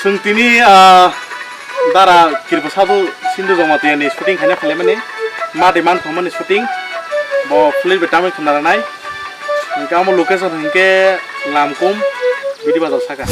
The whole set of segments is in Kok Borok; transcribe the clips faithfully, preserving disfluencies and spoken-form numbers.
Chwng tini, ah, dara Kirpa Sadhu Sindhu Jamatia ni shooting khaina phailaimani, ma demand khamani shooting, bo film bai tamwi khna ranai. Hingke amo location hingke Lamkum, Bidi Bazar saka.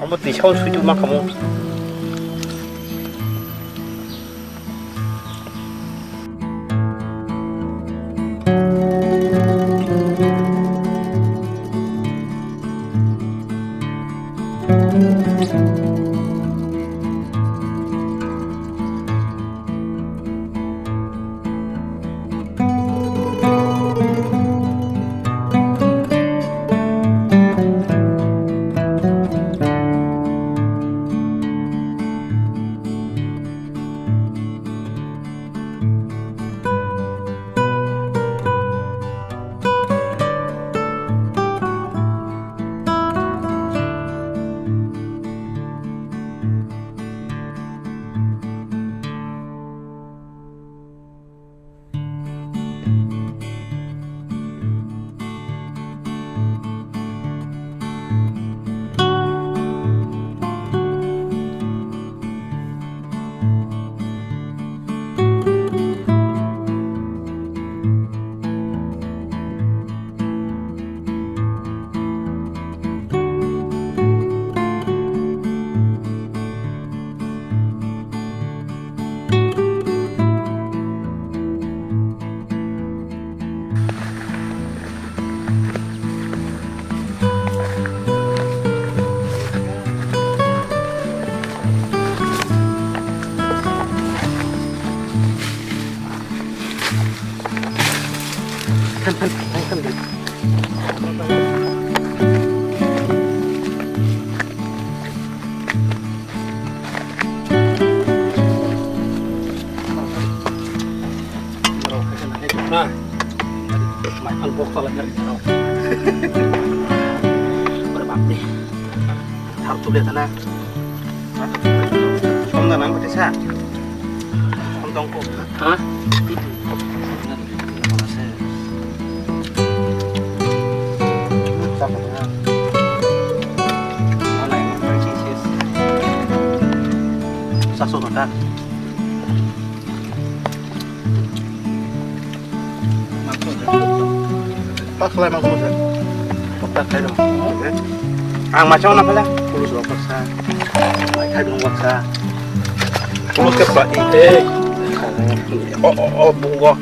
Omo twi saui sui tongma kamo. Mai phang bok chalai nari jaro. Ore bap re. Thar chuble thana. Som da nang bete sa. Som dong ko. Ha? Saso kanta. Pakhlai mangso se. Pakta khai dong. Ang machang na phala. Pulus rok paksa. Mai khai dong paksa. Pulus ke pa i. Eh. O, o, o, bugo.